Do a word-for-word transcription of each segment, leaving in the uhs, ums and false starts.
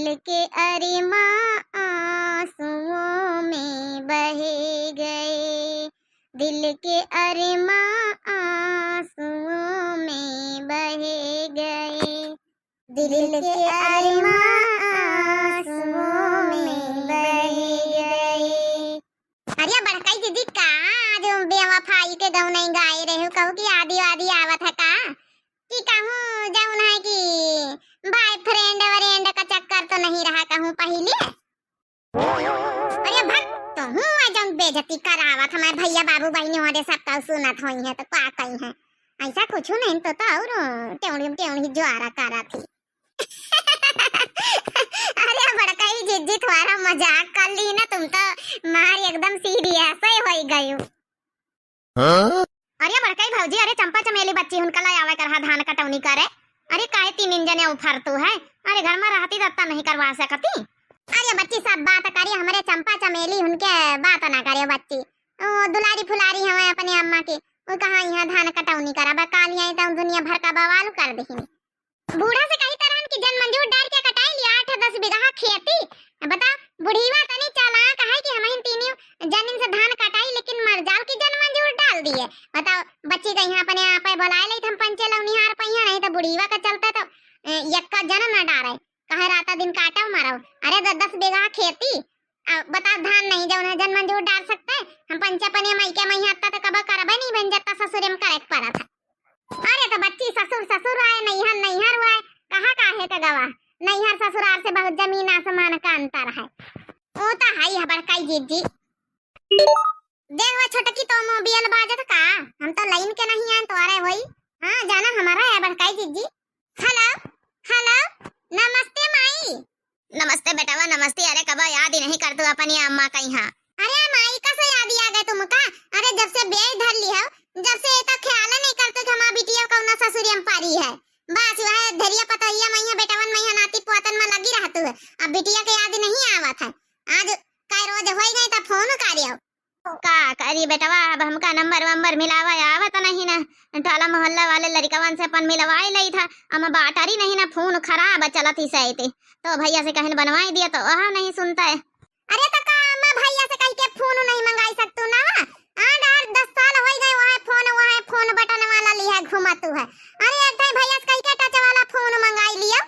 के अरमा आंसुओं में बहे गए, दिल के अरमा आंसुओं में बहे गए, दिल के अरमा आंसुओं में बहे गए। अरे बड़कई दीदी, का आज बेवफाई के गौनई गाए रहे हो? कहू कि आदि वादि आवत है का? कि कहूँ जौन है कि बॉयफ्रेंड व्रेंड का चक्कर तो नहीं रहा कहूँ पहिले? अरे भक, तोहूँ आ जौन बेइज्जती करावत, हमारे भैया बाबू बहिनी होरे सब कहू सुनत होई है तो का कही है? ऐसा कुछ नहीं तो, तो और टेउड़ी टेउड़ी ज्वारा करा थी। अरे बड़कई जिज्जी, थोड़ा मजाक कर ली ना, तुम तो मार एकदम सीरियस ही होई गई हो। हाँ? अरे बड़कई भौजी, अरे चंपा चमेली बच्ची हुनका ला आवे करहा धान कटौनी करे। अरे काहे तीन जने उफरतू है? अरे घर में रहती तो अत्ता नहीं करवा सकती। अरे बच्ची सब बात करी, हमरे चंपा चमेली हुनके बात ना करे बच्ची। ओ दुलारी फुलारी हवे अपने अम्मा के, वो कहाँ यहाँ धान कटौनी करा बा, काल यहाँ तो दुनिया भर का बवाल कर दही। बूढ़ा से कही तरहन कि जन मंजूर डार के कटाई लिया आठ दस बीघा खेती। अब बताओ, बुढ़ीवा तनी चालाक है कि हमहिन तीनी जनिन से धान कटाई, लेकिन मर जाल की जन मंजूर डाल दिए। बताओ, बच्ची का यहाँ अपने आप है, बुलाए लेत हम पंचे लौनिहार पहिया, नहीं तो बुढ़ीवा का चलते तो, ए, यक्का जन न डारे, कहे राता दिन काटो मरो। अरे द-, दस बीघा खेती, अब बताओ, धान नहीं जौन है जन मंजूर डार सकते, हम पंचे अपने माई के मई हत्ता तो कबो करबे नहीं बन जाता, ससुरे में करे के पड़ा था। अरे तो बच्ची ससुर ससुर आए, नैहर नैहर हुआ है, कहाँ काहे का गवा? नैहर ससुराल से बहुत जमीन आसमान का अंतर है। वो तो है ही बड़कई जिज्जी। देख वो छोटकी तो मोबियल बाजत का, हम तो लाइन के नहीं आए तो अरे वही। हाँ जाना हमारा है बड़कई जिज्जी। हेलो, हेलो, नमस्ते माई। नमस्ते बेटवा, नमस्ते। अरे कबो याद ही नहीं करतू अपनी अम्मा का यहाँ। अरे माई, कसे याद ही आ गए तुमका? अरे जब से ब्याह धर ली हो, जब से ये तो ख्याल नहीं करतू कि हमार बिटिया कौना ससुरिया में पारी है। बस वह धरिया पतोहिया मैया बेटवन मैया नाती पोतन में लगी रहतू है। अब बिटिया के याद नहीं आवत है। आज कई रोज होई गई तो फोन करियो। का करी बेटवा, अब हमका नंबर वंबर मिलावा आवत नहीं ना। टोला मोहल्ला वाले लड़िकवन से अपन मिलवाई लई था, हम बाटरी नहीं ना, फोन खराब चलत ही सही। तो भैया से कहन बनवाई दिया तो वह नहीं सुनता है। अरे तो का अम्मा भैया से कह के फोन नहीं मंगाई सकतू ना? आठ आठ दस साल होई गए, वह फोन, वह फोन बटन वाला लिया घूमतू है। अरे एक ठे भैया से कह के टच वाला फोन मंगाई लियो।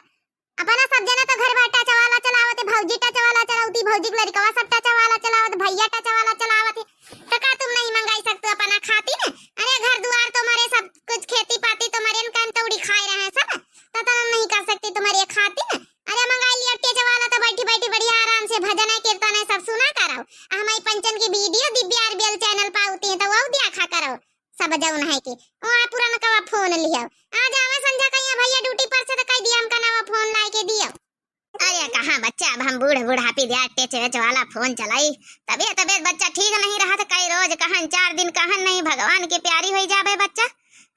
अपना सब जना तो घर भर टच वाला चलावत है, भौजी टच वाला चलावती, भौजी के लड़कवा सब टच वाला चलावत, भैया टच वाला चलावत है। तो का तुम नहीं मंगाई सकते अपना खातिर? अरे घर दुआर तुम्हारे, सब कुछ खेती पाती तुम्हारे, इनका तो उड़ी खाए रहे सब, तो तुम नहीं कर सकते तुम्हारे खातिर? अरे मंगाई लिया टच वाला, तो बैठी बैठी बढ़िया आराम से भजन है कीर्तन है सब सुना करो। आ हमारी पंचन की वीडियो दिव्या आरबीएल चैनल पर होती है तो वो देखा करो। सब जौन है कि वहाँ पुरनकवा फोन लियो। आ जावे संझा कहिया भैया ड्यूटी पर से तो कह दिया हमका नवा फोन ला के दियो। अरे कहाँ बच्चा, अब हम बूढ़ बुढ़ापी दिया टच वेच वाला फोन चलाई। तबीयत तबीयत बच्चा ठीक नहीं रहा तो कई रोज कहन चार दिन कहन नहीं, भगवान के प्यारी होई जाबे बच्चा।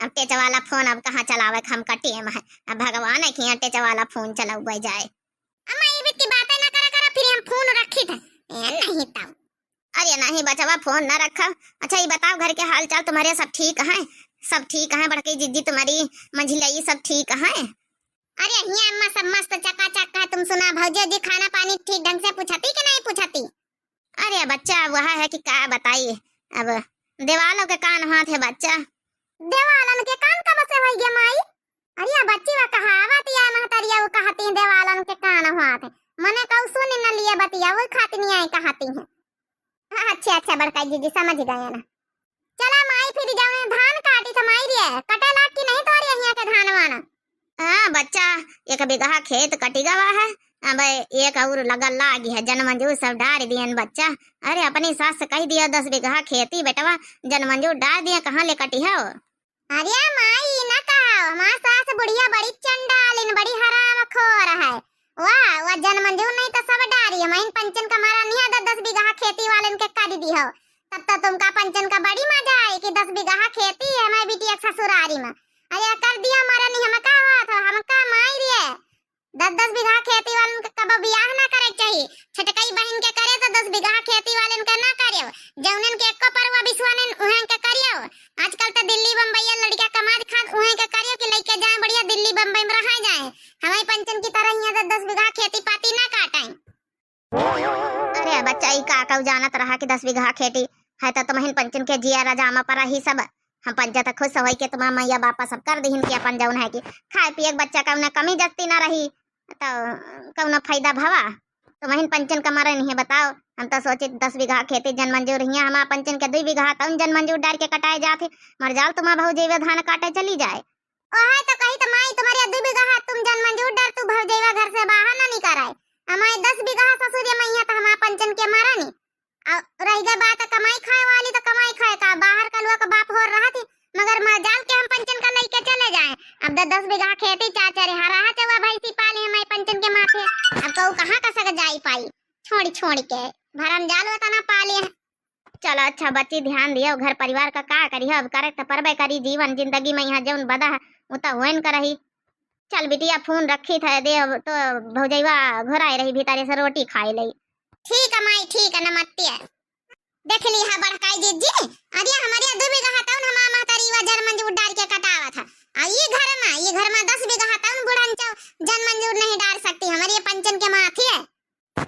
अब टच वाला फोन अब कहाँ चलावे हम कटिए में है। अब भगवान है कि यहाँ टच वाला फोन चलावे जाए। अम्मा ये की बातें ना करा करा, फिर हम फोन रखी थे। ए नहीं ताऊ। अरे नहीं बचवा, फोन ना रखा। अच्छा ये बताओ घर के हाल चाल तुम्हारे सब ठीक है? सब ठीक है बड़की जिज्जी तुम्हारी, मंझिलई सब ठीक है? अरे हिया अम्मा सब मस्त चकाचक है। तुम सुना भौजी जी खाना पानी ठीक ढंग से पूछती कि नहीं पूछती? अरे बच्चा वह है कि का बताई, अब देवालों के कान हाथ है बच्चा। देवालन के कान कब से होई गया माई? अरे बच्ची वह कहावत या महतरिया वो कहती देवालन के कान हाथ है। मने कहू सुन न लिए बतिया, वो खाती नहीं आई कहती है। हाँ, अच्छा, अच्छा, बड़का जीजी, समझ गए ना। चला माई, फिर जाऊँ धान काटी तो माई रे, कटे लाग की नहीं तोरी हिया के धान वान? हाँ बच्चा, एक बीघा खेत कटी गवा है, अब एक और लगल लागी है, जन मंजूर सब डार दियन बच्चा। अरे अपनी सास से कह दिया दस बीघा खेती बेटवा, जन मंजूर डार दिया, कहाँ ले कटी है वो? अरे माई, ई ना कहो, हमार सास बुढ़िया बड़ी चंडालिन, बड़ी हरामखोर है। वाह, वाह, जन मंजूर नहीं तो सब डारी, हम इन पंचन का मारा नहीं दस दस बीघा खेती वालन के कर दी हो। तब तो तुमका पंचन का बड़ी मजा आई कि दस बीघा खेती है हमारी बिटिया के ससुरारी में। अरे कर दिया मारा नहीं, हम का हुआ था, हम का माई रे। दस दस बीघा खेती वालन के कबो बियाह ना करे के चाही। छोटकई बहिन के करे तो दस बीघा खेती वालन के ना करे। जौनन के एको परवा बिसवानेन उहें के करियो। आजकल तो दिल्ली बम्बई लड़का कमाद खाद उहें के करियो कि लइके जाए बढ़िया दिल्ली बम्बई में रहा जाए। हमारे पंचन की तरह यहाँ दस दस बीघा खेती पाती ना काटाई। अरे बच्चा, ई का कहू जानत रहा कि दस बीघा खेती है तो तुमहिन पंचन के जिया राजा आमा पर ही सब। हम पंचा त खुश होई के तुम्हार मैया बापा सब कर दिहिन कि अपन जौन है कि खाए पिए के बच्चा कौनो कमी जस्ती ना रही, तो कौनो फायदा भवा? तुमहिन पंचन का मरे नहीं है बताओ। हम तो सोचित दस बीघा खेती जन मंजूर हिया, हमार पंचन के दुई बीघा तौन जन मंजूर डार के कटाए जात है। मर जाल तुम्हार भौजैवा धान काटे चली जाए। ओहे तो कही तो माई तुम्हारे दुई बीघा तुम जन मंजूर डार, तू भौजैवा घर से बाहर ना निकराए। हमारे दस बीघा ससुरिया मैया तो हमार पंचन के मरा नहीं। आ रह गई बात कमाई खाए वाली, तो कमाई खाए का, बाहर का लोग बाप हो रहा थी, मगर मजाल के हम पंचन का लइके चले जाए। अब द-, दस बीघा खेती चार चार हरा चौवा भैंसी पाले हैं मैं पंचन के माथे। अब तो कहाँ का सक जाई पाई, छोड़ी छोड़ी के भरम जाल होता ना पाले हैं। चलो अच्छा बच्ची, ध्यान दियो, घर परिवार का का करी, अब करे तो परबे करी, जीवन जिंदगी में यहाँ जौन बदा है, वो तो होन करही। चल बिटिया, फोन रखी था दे, अब तो भौजैवा घोराए रही भीतरे से रोटी खाए लई। ठीक है माई, ठीक है, नमस्ते। देख ली हा बड़काई जीजी, अरे हमारे दू बीघा हतौन हमार महतारी वा जन मंजूर डार के कटावा था। आ ये घर में, ये घर में दस बीघा हतौन बुढ़न चौ जन मंजूर नहीं डार सकती, हमारे पंचन के माथी है।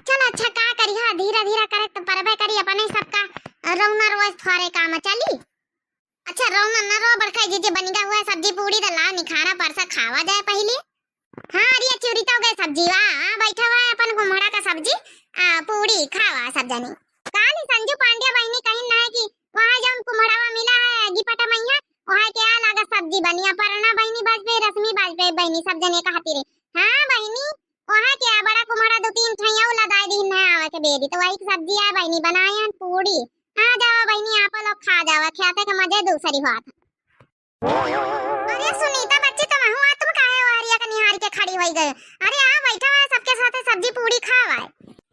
चल अच्छा का करी हा, धीरे धीरे करे तो परबे करी, अपने सबका रौना रोज थोड़े काम चली। अच्छा, रौना न रो, बड़काई जीजी, बनिगा हुआ सब्जी पूड़ी त ला निखारा परसा खावा जाए पहिले। हाँ, अरे चूरी तो गए सब्जी वा, हाँ, बैठा हुआ है अपन कुम्हड़ा का सब्जी, आ, पूड़ी खावा सब जनी। काली संजू पांड्या बहिनी कहिन ना है कि वहाँ जौन कुम्हड़ावा मिला है गिपटा मैया, वहाँ के आ लागा सब्जी बनिया। परना बहिनी बाजपेयी, रश्मि बाजपेयी बहिनी सब जने कहती रही। हाँ बहिनी, वहाँ के आ बड़ा कुम्हड़ा दो तीन ठैया उला दाई दिन ना आवे के बेरी, तो वही सब्जी आ बहिनी बनाए हैं पूड़ी। आ जावा बहिनी, आप लोग खा जावा, खाते के मजे दूसरी बात। अरे सुनीता बच्ची, तुम हूँ आ, तुम काहे ओहरिया के निहार के खड़ी होई गए? अरे आ बैठा हुआ है, सबके साथे सब्जी पूड़ी खावा है।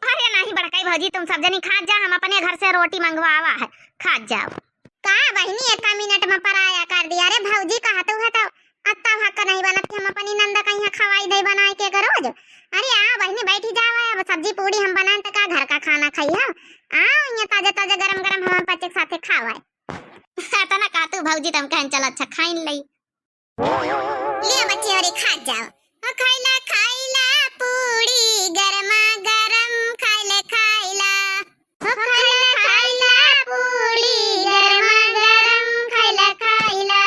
अरे नहीं बड़काई भौजी, तुम सब जनी खात जा, हम अपने घर से रोटी मंगवावा है, खात जाओ। का बहिनी एक मिनट में पराया कर दिया? अरे भौजी कहत हुआ तो अत्ता हक नहीं बनत कि हम अपनी नंदा का यहाँ खवाई दे बनाए के रोज। अरे आ बहिनी बैठी जावा, अब सब्जी पूड़ी हम बनाए तो का घर का खाना खाई हो? आओ यहाँ ताजा ताजा गरम गरम हम पच्चे के साथे खावा है। तना का तू भौजी, तुम कहन चल अच्छा खाइन लई। ले बच्ची, अरे खा जाओ। ओ खैला खैला पूड़ी गरमा गरम खैले खैला। ओ खैला खैला पूड़ी गरमा गरम खैला खैला।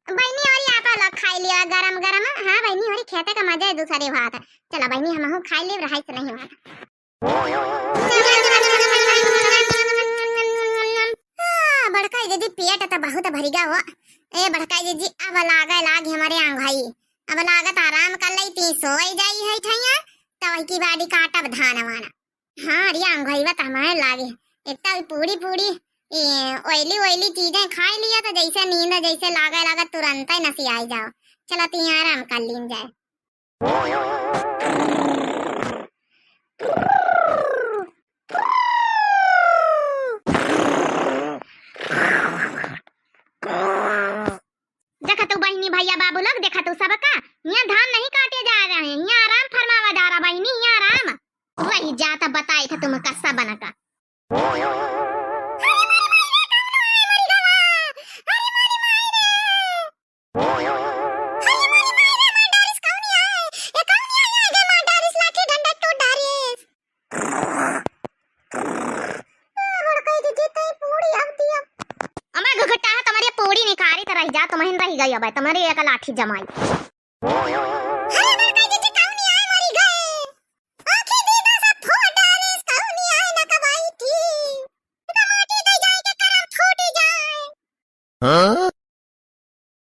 बहिनी, अरे आप लोग खाई लिया गरम गरम। हाँ बहिनी, अरे खेते का मजा है दूसरे बात है। चला बहिनी, हमहू खाई लेब, रहाई से नहीं हुआ। हाँ, बड़काई दीदी, पेट त बहुत भरिगा हो। ए बड़काई दीदी, अब लागे लाग हमारे आंघाई। अब लागत आराम कर लई, ती सोई जाई है ठैया, तब की बाड़ी काटब धान वाना। हाँ, अरे आंघाई बा त हमारे लागे। एक तो पूड़ी पूड़ी, ए, oily oily चीजें खाई लिया तो जैसे नींद जैसे लागे लागे तुरंत ही नसी आई जाओ। चला ती आराम कर लीन जाए। देखा तू बहिनी, भैया, बाबू लोग, देखा तू सबका, यहाँ धान नहीं काटे जा रहे हैं, यहाँ आराम फरमावा जा रहा बहिनी, यहाँ आराम। वही जाता बताए थे तुम कस्सा बना का। अरे मारी माई रे, कौन है मरी गवा? अरे मारी माई रे। अरे मारी माई रे, मार डारिस कौन आए? ए कौन आए? आगे मार डारिस, लाठी डंडा टूट डारिस। ए बड़काई दीदी, तई पूड़ी अब दिया। अबे घुघुटा है, तुम्हारी पूड़ी निकारी तो रह जा, तुम्हें रह गई अब, तुम्हारी एक लाठी जमाई। अरे बड़काई दीदी, कौन आए? मरी गए। आंखें दीदा सब फोड़ डारिस, कौन आए न कबाई थी। टमाटी दे जाए के करम फूटी जाए। हाँ?